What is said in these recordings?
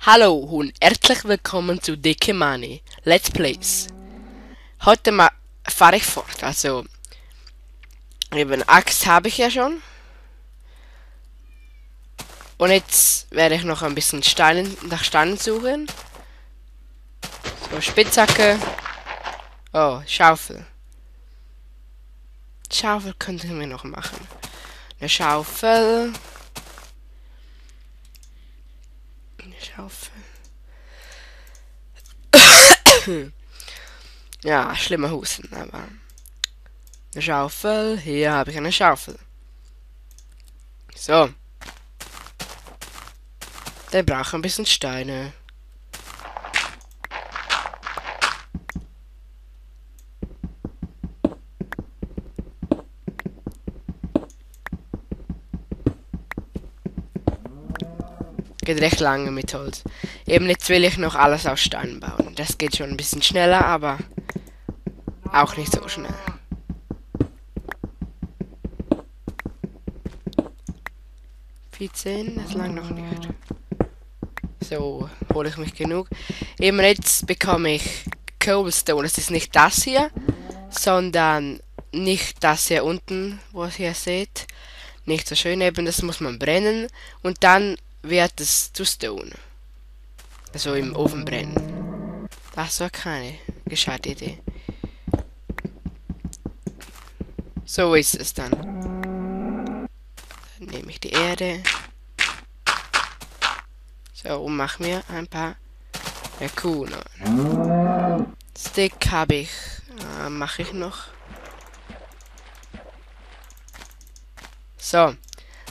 Hallo und herzlich willkommen zu Dicke Money Let's Plays. Heute mal fahre ich fort. Also, eben Axt habe ich ja schon. Und jetzt werde ich noch ein bisschen nach Steinen suchen. So, Spitzhacke. Oh, Schaufel. Schaufel könnten wir noch machen. Eine Schaufel. Eine Schaufel. Ja, schlimmer Husten, aber eine Schaufel. Hier habe ich eine Schaufel. So. Der braucht ein bisschen Steine. Geht recht lange mit Holz. Eben jetzt will ich noch alles aus Stein bauen. Das geht schon ein bisschen schneller, aber auch nicht so schnell. Das lang noch nicht. So, hole ich mich genug. Eben jetzt bekomme ich Cobblestone. Das ist nicht das hier, sondern nicht das hier unten, wo ihr hier seht. Nicht so schön eben, das muss man brennen und dann wird es zu Stone. Also im Ofen brennen. Das war keine gescheite Idee. So ist es dann. Dann nehme ich die Erde. So, und mache mir ein paar Kuhne. Stick habe ich. Mache ich noch. So,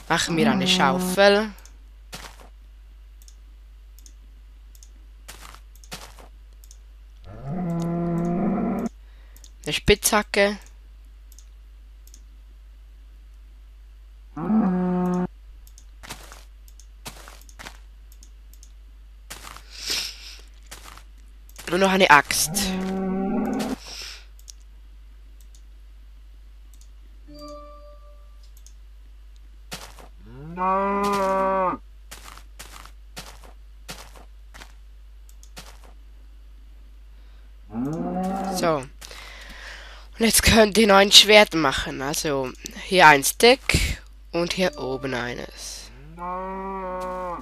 machen wir eine Schaufel. Eine Spitzhacke. Und noch eine Axt. So. Und jetzt könnt ihr noch ein Schwert machen. Also hier ein Stick und hier oben eines. Ja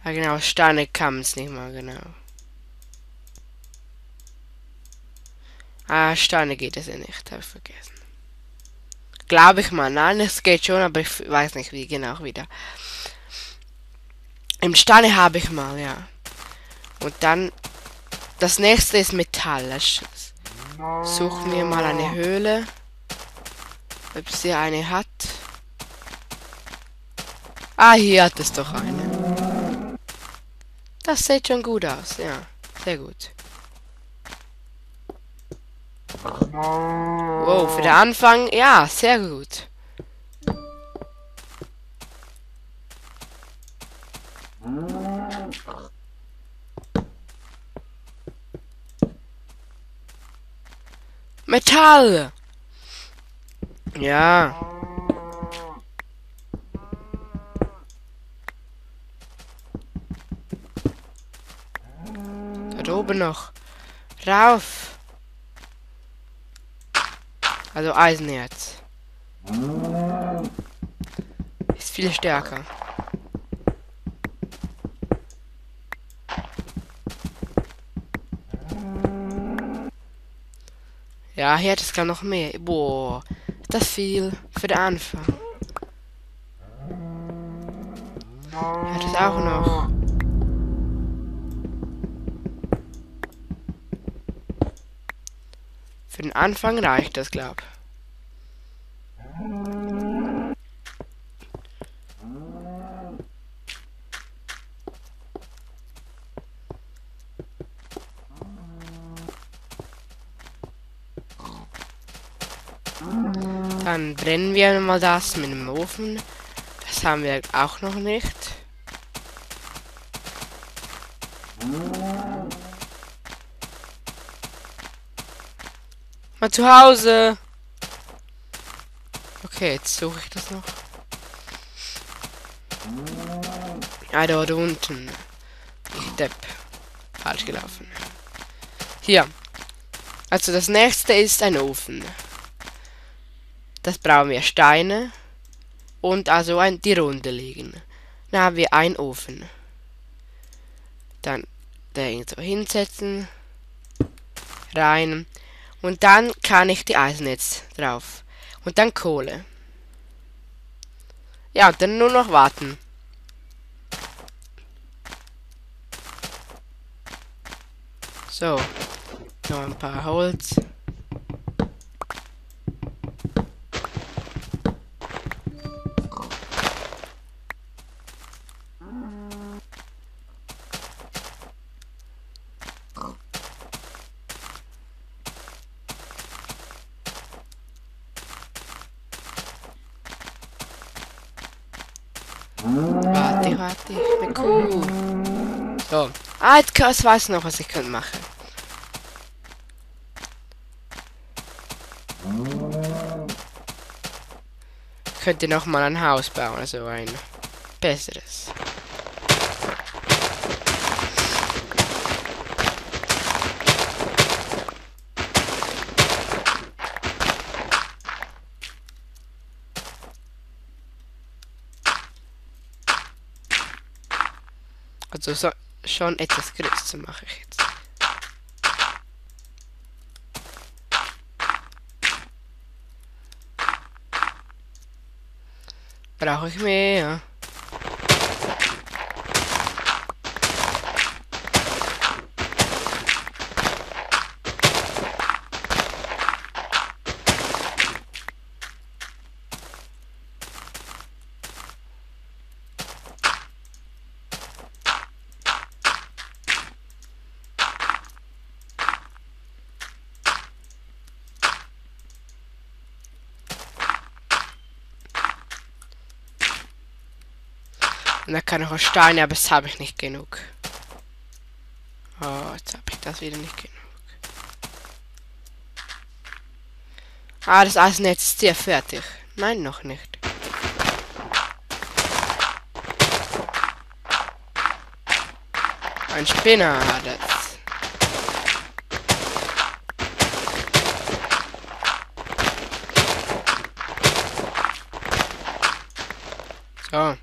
genau, Steine kann es nicht mal genau. Ah, Steine geht es ja nicht, habe ich vergessen. Glaube ich mal, nein, es geht schon, aber ich weiß nicht wie genau wieder. Im Steine habe ich mal, ja. Und dann, das nächste ist Metall. Suchen wir mal eine Höhle. Ob sie eine hat. Ah, hier hat es doch eine. Das sieht schon gut aus, ja. Sehr gut. Wow, für den Anfang, ja, sehr gut. Metall! Ja. Dort oben noch. Rauf! Also Eisenerz. Ist viel stärker. Ja, hier hat es gar noch mehr. Boah, ist das viel für den Anfang. Hier hat es auch noch. Für den Anfang reicht das, glaub. Dann brennen wir mal das mit dem Ofen. Das haben wir auch noch nicht. Mal zu Hause. Okay, jetzt suche ich das noch. Ah, da unten. Ich Depp. Falsch gelaufen. Hier. Also das nächste ist ein Ofen. Das brauchen wir Steine. Und also die Runde legen. Dann haben wir einen Ofen. Dann den so hinsetzen. Rein. Und dann kann ich die Eisen jetzt drauf. Und dann Kohle. Ja, und dann nur noch warten. So. Noch ein paar Holz. Warte, eine Kuh. So. Ah, jetzt weiß ich noch, was ich machen könnte. Ich könnte noch mal ein Haus bauen, also ein besseres. Also so, schon etwas größer mache ich jetzt. Brauche ich mehr? Und da kann ich auch Steine, aber das habe ich nicht genug. Oh, jetzt habe ich das wieder nicht genug. Ah, das Eisennetz ist sehr fertig. Nein, noch nicht. Ein Spinner hat es. So.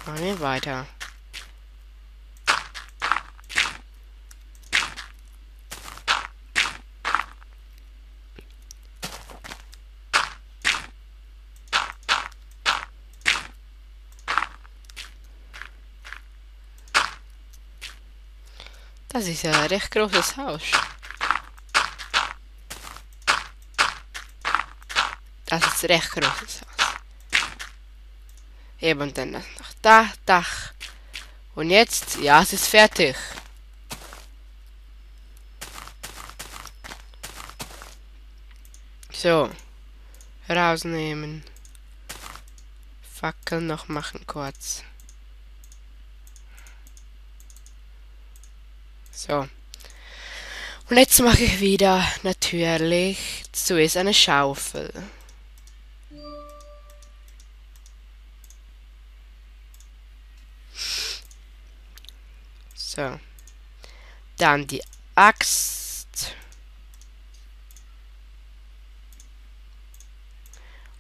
Machen wir weiter. Das ist ein recht großes Haus. Das ist ein recht großes Haus. Eben dann noch Dach. Und jetzt, ja, es ist fertig. So. Rausnehmen. Fackeln noch machen kurz. So. Und jetzt mache ich wieder natürlich zuerst eine Schaufel. So. Dann die Axt.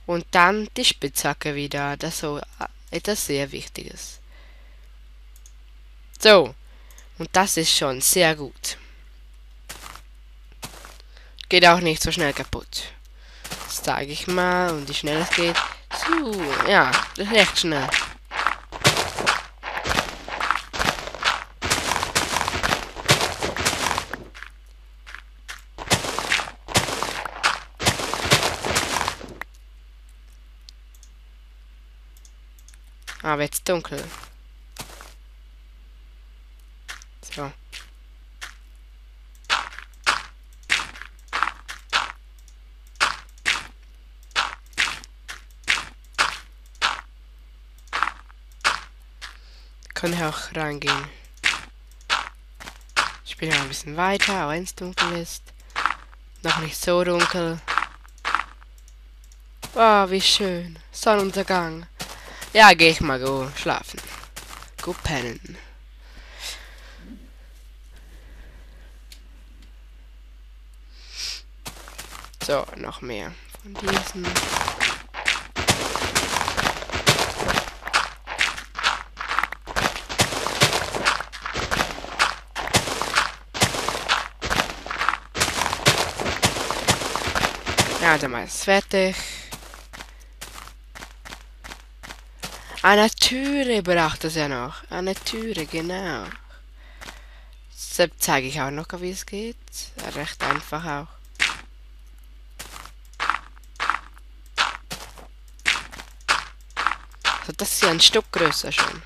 Und dann die Spitzhacke wieder. Das ist so etwas sehr Wichtiges. So. Und das ist schon sehr gut. Geht auch nicht so schnell kaputt. Das zeige ich mal und wie schnell es geht. So, ja, das ist echt schnell. Aber jetzt dunkel. So. Kann ich auch reingehen. Ich bin ein bisschen weiter, auch wenn es dunkel ist. Noch nicht so dunkel. Wow, wie schön. Sonnenuntergang. Ja, geh ich mal go schlafen. Go pennen. So, noch mehr von diesen. Ja, dann mal ist fertig. Eine Türe braucht es ja noch. Eine Türe, genau. Das zeige ich auch noch, wie es geht. Recht einfach auch. Also das ist ja ein Stück größer schon.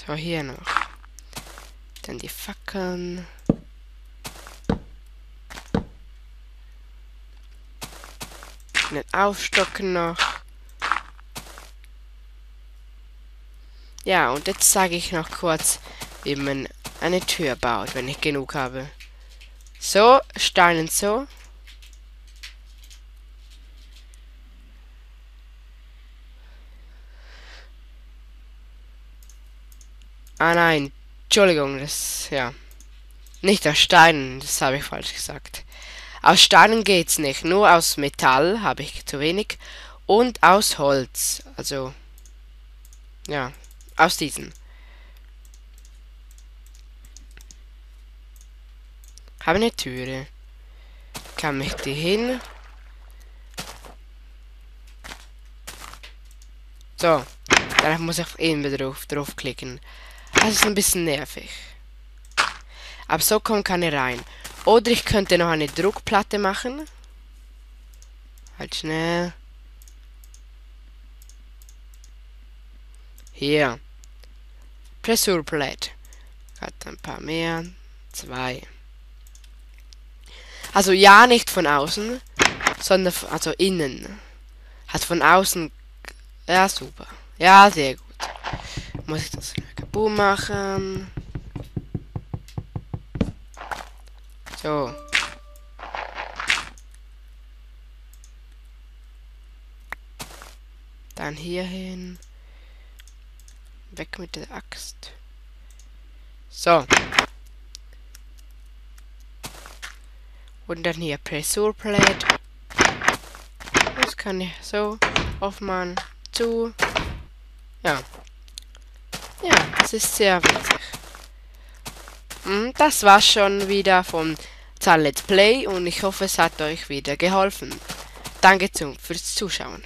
So, hier noch. Dann die Fackeln. Den Aufstocken noch. Ja, und jetzt sage ich noch kurz, wie man eine Tür baut, wenn ich genug habe. So, Steinen so. Ah nein, Entschuldigung, das, ja. Nicht aus Steinen, das habe ich falsch gesagt. Aus Steinen geht's nicht, nur aus Metall habe ich zu wenig. Und aus Holz, also, ja, aus diesen. Habe eine Türe. Kann mich die hin. So, dann muss ich eben draufklicken. Das ist ein bisschen nervig. Aber so kommt keine rein. Oder ich könnte noch eine Druckplatte machen. Halt schnell. Hier. Pressurplate. Hat ein paar mehr. 2. Also ja, nicht von außen, sondern also innen. Hat von außen. Ja, super. Ja, sehr gut. Muss ich das kaputt machen. So. Dann hier hin. Weg mit der Axt. So. Und dann hier Pressurplate. Das kann ich so aufmachen. Zu. Ja. Ja, das ist sehr witzig. Das war's schon wieder vom Zahn Let's Play und ich hoffe, es hat euch wieder geholfen. Danke fürs Zuschauen.